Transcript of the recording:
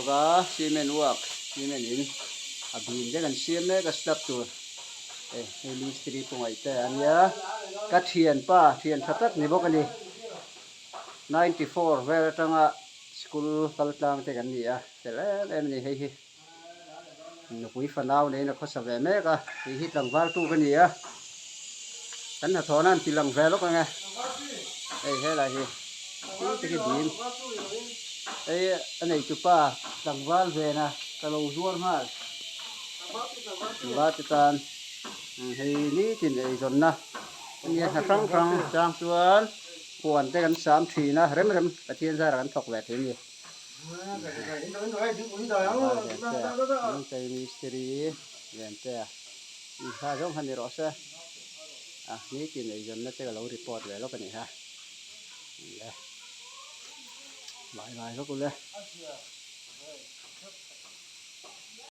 thawk a cement work cement in a bim te kan siam mek a slab tur hei hei mistiri pu ngaih te a nia ka thianpa thian tha tak ni bawk a ni 94 vel atanga school kal tlang te kan ni a fel em em a ni hei hi. Nupui fanau neiin a khawsa ve mek a, tih hi tlangval tu ka ni a, kan hnathawhna an ti lang ve lawk ang e, hei helai hi tui te khi bim, hei a neitupa tlangval vena ka lo zuar nghal, nula te tan hei nitin eizawnna a nia hna hrang hrang chang chuan huan te kan sam thin a, rem rem Pathian zarah kan thawk ve thei a ni. Lungtei mistiri Liantea kha zawng kha ni rawh se a nitin eizawnna te ka lo report ve lawk a ni ha le vai vai vak ule.